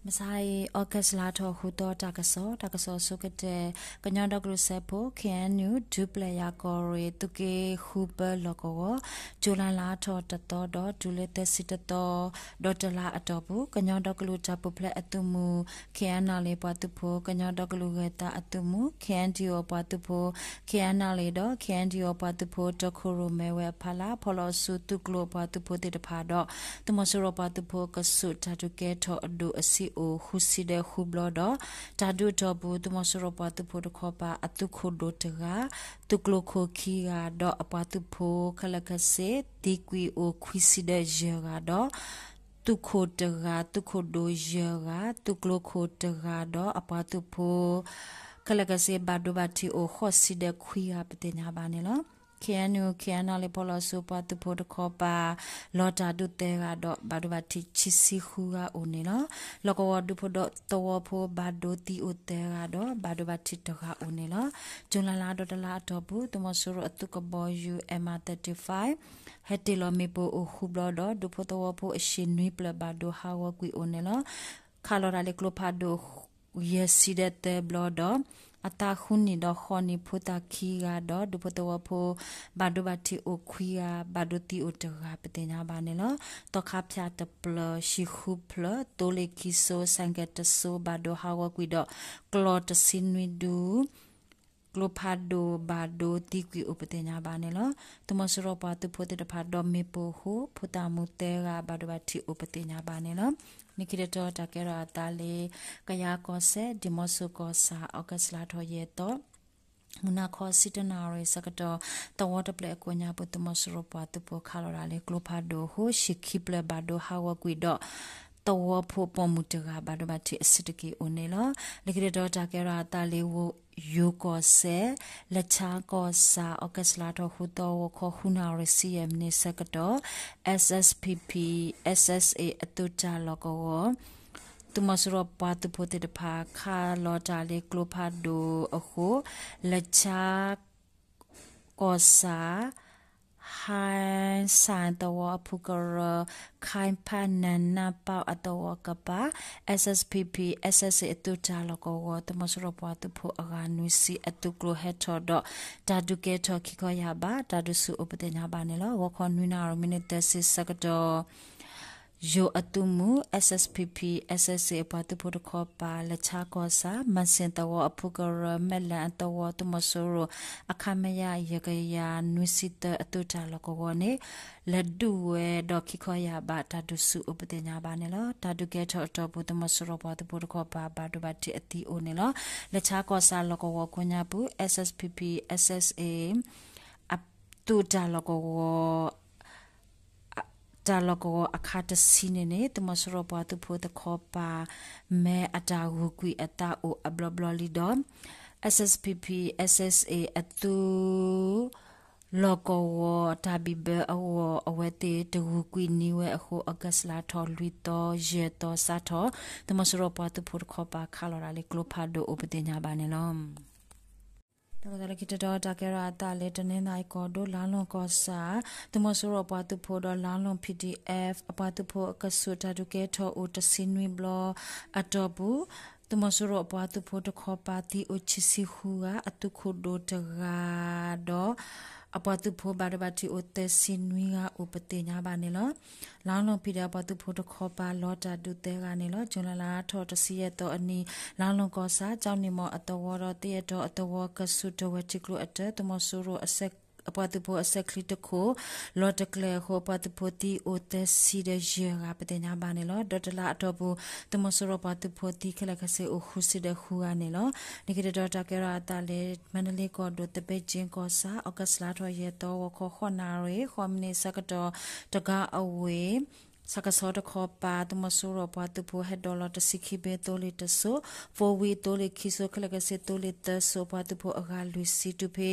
မဆါအံၤ August လါထီၣ်ဃုသီ တၢ်ကစီၣ်, တၢ်ကစီၣ်အဆိကတၢၢ်, ကညီဒီကလုာ်စၢဖှိၣ် K N U ဒူပျဲၢ်ယၤကီၢ်ရ့ၣ် သုးက့ဃုပၢလီၢ်ကဝီၤ, ကၠူၤလဲလါထီၣ်တသီဒီးတုၤလၢသၢဆံတသီ ဒီးတလါအတီၢ်ပူၤ ကညီဒီကလုာ်တၢ်ပူၤဖျဲးအသုးမုၢ် K N L A အပှၤသုးဖိ, ကညီဒီကလုာ်ဂဲၤသးအသုးမုၢ် K N D O အပှၤသုးဖိ, K N L A ဒီး K N D O အပှၤသုးဖိ တခိၣ်ရိၣ်မဲဝဲအဖီလာ် ဖီလီၤအစုသုးကျိၤအပှၤသုးဖိသ့ၣ်တဖၣ်ဒီး သုးမီၤစိရိၤပှၤသုးဖိကဆူးတၢ်ဒုးကဲထီၣ်အဒိၣ်အဆံးအိၣ်ဃုဆံဒီးဃုဘျီဒီး တၢ်ဒုးအတီၢ်ပူၤ သုးမီၤစိရိၤပှၤသုးဖိတခီပၤအသုးခိၣ်ဒိၣ်တဂၤ, သုးကျိၤခိၣ်ခံဂၤဒီးအပှၤသုးဖိခဲလၢာ်ခဲဆ့ သံကွံာ်အိၣ်ခွံဆံဒီးယဲၢ်ဂၤဒီး သုးခိၣ်တဂၤ, သုးခိၣ်ဒိၣ်ယဲၢ်ဂၤ, သုးကျိၤခိၣ်တဂၤဒီးအပှၤသုးဖိ ခဲလၢာ်ခဲဆ့ ဘၣ်ဒိဘၣ်ထံးအိၣ်ဃိးဆံဒီးခွံဂၤ ပသ့ၣ်ညါဘၣ်န့ၣ်လီၤ. K N U K N L A ဖီလီၤအစုပှၤသုးဖိတခီပၤ လီၤတၢ်ဒုးသၢဂၤဒီး ဘၣ်ဒိဘၣ်ထံးခံဆံဃုဂၤအိၣ်န့ၣ်လီၤ. လီၢ်ကဝီၤဒူဖိဒီးသဝီဖိ ဘၣ်ဒိသံအိၣ်သၢဂၤဒီး ဘၣ်ဒိဘၣ်ထံးတဂၤအိၣ်န့ၣ်လီၤ. ကၠူၤလဲလါဒီးတလါအတီၢ်ပူၤ သုးမီၤစိရိၤအသုးကဘီယူၤ M I thirty-five ဟဲတ့ၢ်လီၤမ့ၣ်ပိၢ်အိၣ်ဃုဘျီဒီး ဒူဖိသဝီဖိအဟံၣ်နွံဖျၢၣ်ဘၣ်ဒိဟးဂီၤကွံာ်အိၣ်န့ၣ်လီၤ. ခးလီၤတၢ်လၢကျိဖးဒိၣ် ယဲၢ်ဆံဒီးသၢဘျီဒီး အသးဃုနံၣ်ဒီးဃိးနံၣ်ဖိသၣ်ခံဂၤဒီး ဒူဖိသဝီဖိ ဘၣ်ဒိဘၣ်ထံးအိၣ်ခွံဂၤ, ဘၣ်ဒိသံအိၣ်တဂၤ ပသ့ၣ်ညါဘၣ်န့ၣ်လီၤ. သီခါဖၠၣ်တဖျၢၣ်, ဟံၣ်ဃုဖျၢၣ်, သိလ့ၣ်ခံစိ, ဆဲးကဲတစိ ဘၣ်ဒိဟးဂီၤကွံာ်ဒီး ကျီၢ်တဆံနွံဒူ ကျိဖးဒိၣ်ဘၣ်ဒိသံကွံာ်အိၣ် ပသ့ၣ်ညါဘၣ်န့ၣ်လီၤ. သုးမီၤစိရိၤပှၤသုးဖိသ့ၣ်တဖၣ်ဒီးမ့ၣ်ပိၢ်အဃိ ဖိသၣ်မုၣ်သၢဂၤ ဘၣ်ဒိဘၣ်ထံးအိၣ် ပသ့ၣ်ညါဘၣ်န့ၣ်လီၤ. လၢခံတတီၤ တၢ်ကဲထီၣ်အသးလၢ ကယၤကီၢ်စဲၣ် ဒံၣ်မီဆိကီၢ်ဆၣ် August လါထီၣ်ယဲၢ်သီ မုၢ်နၤခီဆံတၢနၣ်ရံၣ်ဆၢကတီၢ် သဝီတဖျၢၣ်အကိးညါပူၤ သုးမီၤစိရိၤပှၤသုးဖိခးလီၤတၢ်လၢကျိဖးဒိၣ်အဃိ ဟံၣ်ခံဖျၢၣ်ဘၣ်ဒိဟးဂီၤကွံာ်ဒီး သဝီဖိပိာ်မုၣ်တဂၤ ဘၣ်ဒိဘၣ်ထံးအဆံးတက့ၢ်အိၣ်န့ၣ်လီၤ. လၢခံတတီၤ တၢ်ကဲထီၣ်အသးလၢ ဝ့ၢ်ယိၤကီၢ်စဲၣ် လၢဆါကီၢ်ဆၣ် August လါထီၣ်ဃုသီ ဂီၤခီဃုနၣ်ရံၣ်ဆံယဲၢ်မံးနံးဆၢကတီၢ် S S P P S S A အသုးတၢ်လီၢ်ကဝီၤ သုးမီၤစိရိၤပှၤသုးဖိသ့ၣ်တဖၣ် ခးလီၤတၢ်လၢကျိဖးဒိၣ်အဃိ လၢဆါ ကီၢ်ဆၣ် ဟါစၣ်သဝီအဖုကရၢ ခါဖးနၢၤနၢ်ပီၣ်အသဝီကပၤ S S P P S S A အသုးတၢ်လီၢ်ကဝီၤ သုးမီၤစိရိၤပှၤသုးဖိအဂၤနွံဆံအသုးကျိၤဟဲထီၣ်ဒီး တၢ်ဒုးကဲထီၣ်ခံခီယၢ်ဘး တၢ်ဒုးဆူၣ်အိၣ် ပသ့ၣ်ညါဘၣ်န့ၣ်လီၤ. ဂီၤခီနွံနၣ်ရံၣ်မံးနံးသၢဆံဆၢကတီၢ် ယိၤအသုးမုၢ် S S P P S S A အပှၤသုးဖိတခီပၤ လၢဆါကီၢ်ဆၣ် မၢ်စ့ၣ်သဝီအဖုကရၢ မဲၣ်လၢၣ်အသဝီ သုးမီၤစိရိၤ အခမရ ယဲၢ်ကယၤနွံဆံသၢ အသုးတၢ်လီၢ်ကဝီၤန့ၣ် လဲၤဒုးဝဲဒီးခံခီယၢ်ဘး တၢ်ဒုးဆူၣ်အိၣ် ပသ့ၣ်ညါဘၣ်န့ၣ်လီၤ. တၢ်ဒုးကဲထီၣ်အတီၢ်ပူၤ သုးမီၤစိရိၤပှၤသုးဖိတခီပၤ ဘၣ်ဒိဘၣ်ထံးအသံအိၣ်န့ၣ်လီၤ. လၢဆါကီၢ်ဆၣ်လီၢ်ကဝီၤကိးညါပူၤ S S P P S S A အသုးတၢ်လီၢ်ကဝီၤ တၢ်လီၢ်ကဝီၤအခါတဆံန့ၣ်န့ၣ် သုးမီၤစိရိၤပှၤသုးဖိတခီပၤ မ့ၢ်အတၢ်ဂုာ်ကွံာ်အသးအိၣ်အဘျီဘျီလံဒီး S S P P S S A အသုး လီၢ်ကဝီၤတၢ်ဘံၣ်ဘၢအဂီၢ် အဝဲသ့ၣ်တဂုာ်ကွံာ်န့ၢ်ဝဲအဃိ August လါထီၣ်လွံၢ်သီ ယဲၢ်သီစးထီၣ် သုးမီၤစိရိၤပှၤသုးဖိတခီပၤ ခးလီၤတၢ်လၢကျိဖးဒိၣ်အိၣ် ပသ့ၣ်ညါဘၣ်န့ၣ်လီၤ. တၢ်ကစီၣ်လၢခံတတီၤ တၢ်ကဲထီၣ်အသးလၢ တနီသရံၣ်ကီၢ်ဒိၣ် လါလီၢ်ကီၢ်ဆၣ် သုးမီၤစိရိၤအပှၤသုးဖိဒီး လါလီၢ် P D F အပှၤသုးဖိအကဆူး တၢ်ဒုးကဲထီၣ်အိၣ်တဆံနွံဘျီအတီၢ်ပူၤ သုးမီၤစိရိၤအပှၤသုးဖိတခီပၤ သံအိၣ်ခံဆံဃုဂၤ, အသုးခိၣ်ဒိၣ်တဂၤဒီး အပှၤသုးဖိဘၣ်ဒိဘၣ်ထံးအိၣ်သၢဆံနွံဂၤအိၣ် ပသ့ၣ်ညါဘၣ်န့ၣ်လီၤ. လါလီၢ် P D F အပှၤသုးဖိတခီပၤ လီၤတၢ်ဒုးသၢဂၤန့ၣ်လီၤ. ကၠူၤလဲလါထီၣ်တဆံယဲၢ်သီအနံၤ လါလီၢ်ကီၢ်ဆၣ် ကၠီနံၣ်မီၢ်အသဝီဒီး သ့ၣ်အဲၣ်တီအသဝီ ကဆူးတဝဲၤထံကျိအတၢၢ် သုးမီၤစိရိၤ အပှၤသုးဖိအစဲးချံတခိၣ် လီၤတကျဲၤအဃိ အပှၤသုးဖိသံအိၣ်သၢဆံဒီးယဲၢ်ဂၤ ပသ့ၣ်ညါဘၣ်န့ၣ်လီၤ. ဒီးတလါအတီၢ်ပူၤ သုးမီၤစိရိၤပှၤသုးဖိသံခဲလၢာ်ခဲဆ့အိၣ်ဃုဆံဒီးဃုဂၤန့ၣ်လီၤ. လၢခံတတီၤ တၢ်ကဲထီၣ်အသးလၢ မါဒလ့ကီၢ်ဒိၣ် သဘဲကၠ့ကီၢ်ဆၣ် August လါထီၣ်ယဲၢ်သီ ဂီၤခီဃိးနၣ်ရံၣ် ဃိးမံးနံးဆၢကတီၢ် တဂၤအဝ့ၢ် ဆၣ်ကဆီတခီပၤ သုးမီၤစိရိၤအပှၤသုးဖိ ဟဲဒိးလီၤတဆံခံဘ့ၣ်သိလ့ၣ်တစိၤ, four wheel သိလ့ၣ်ခံစိၤ ခဲလၢာ်ခဲဆ့သိလ့ၣ်သၢစိၤ အပှၤသုးဖိအဂၤလွံၢ်ဆံ တုၤဖဲ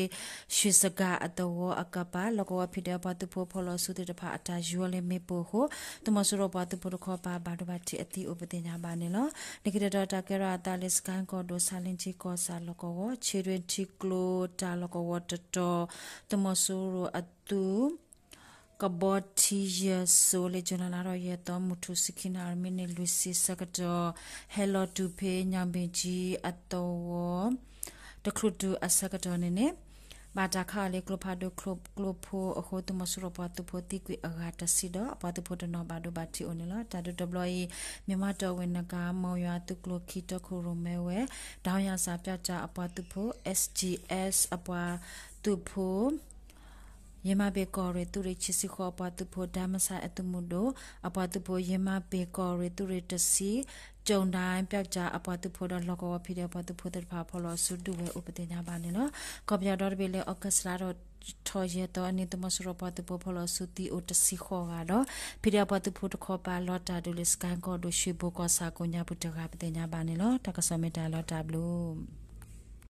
ရွှေစကား အသဝီအကပၤ လီၢ်ကဝီၤ P D F အပှၤသုးဖိဖီၣ်လီၤဆူသ့ၣ်တဖၣ်အတၢ်ယီလၢမ့ၣ်ပိၢ်အဃိ သုးမီၤစိရိၤပှၤသုးဖိတခီပၤ ဘၣ်ဒိဘၣ်ထံးအသံအိၣ် ပသ့ၣ်ညါဘၣ်န့ၣ်လီၤ. လၢခံတတီၤ တၢ်ကဲထီၣ်အသးလၢ စကဲၣ်ကီၢ်ဒိၣ် ဆါလ့ကၠံကီၢ်ဆၣ်လီၢ်ကဝီၤ ဆ့ဒွဲၣ်ထံကျိတၢ်လီၢ်ကဝီၤတတီၤ သုးမီၤစိရိၤအသုး ကဘီထံယဲၢ်စိၤ လၢ July လါထီၣ်ယဲၢ်သီ မုၢ်ထူၣ်ဆံခံနၣ်ရံၣ် မံးနံးလွံၢ်ဆံဆၢကတီၢ် ဟဲလီၤတုၤဖဲ ညောင်ပင်ကြီး အသဝီ တချုးတုၤအဆၢကတီၢ်န့ၣ်န့ၣ် ဘၣ်တၢ်ခးအီၤလၢကျိဖးဒိၣ်ကျိဖိအဃိ သုးမီၤစိရိၤပှၤသုးဖိသံကွံာ်အဂၤတဆံဒီး အပှၤသုးဖိတနီၤဘၣ်ဒိဘၣ်ထံးအိၣ်န့ၣ်လီၤ. တၢ်ဒုးတဘျီအံၤ မြန်မာ့တော်ဝင် နဂါး မုံရွာသုးကျိၤခံ တီခိၣ်ရိၣ်မဲဝဲ တောင်ယာစာ ပြောက်ကျား အပှၤသုးဖိ SGS အပှၤသုးဖိ ယမၤဘ့ၣ်ကီၢ်ရ့ၣ် သုးရ့ၣ်ခံဆံဃိး အပှၤသုးဖိ ဒၢမဆါ အသုးမုၢ်ဒိၣ် အပှၤသုးဖိ ယမၤဘ့ၣ်ကီၢ်ရ့ၣ် သုးရ့ၣ်တဆံ ကၠိၣ်ဒၣ် ပြောက်ကျား အပှၤသုးဖိဒီး လီၢ်ကဝီၤ ဖံးဒဲး အပှၤသုးဖိသ့ၣ်တဖၣ် ဖီၣ်လီၤအစုဒုးဝဲအိၣ်ပသ့ၣ်ညါဘၣ်န့ၣ်လီၤ. ကီၢ်ပယီၤဒီတဘ့ၣ်လၢ August လါထီၣ်ယဲၢ်သီအနံၤ သုးမီၤစိရိၤပှၤသုးဖိဖီၣ်လီၤစုသံအိၣ်တဆံဃိးဂၤဒီး ဖံးဒဲးအပှၤသုးဖိတခီပၤ လီၤတၢ်ဒုးလၢ စကဲၣ်ကီၢ်ဒိၣ် ရွှေဘို ကီၢ်ဆၣ်ကိးညါပူၤတဂၤ ပသ့ၣ်ညါဘၣ်န့ၣ်လီၤ. တၢ်ကစီၣ်မ့ၢ်တၢ်လီၤတၢ်ဘျုး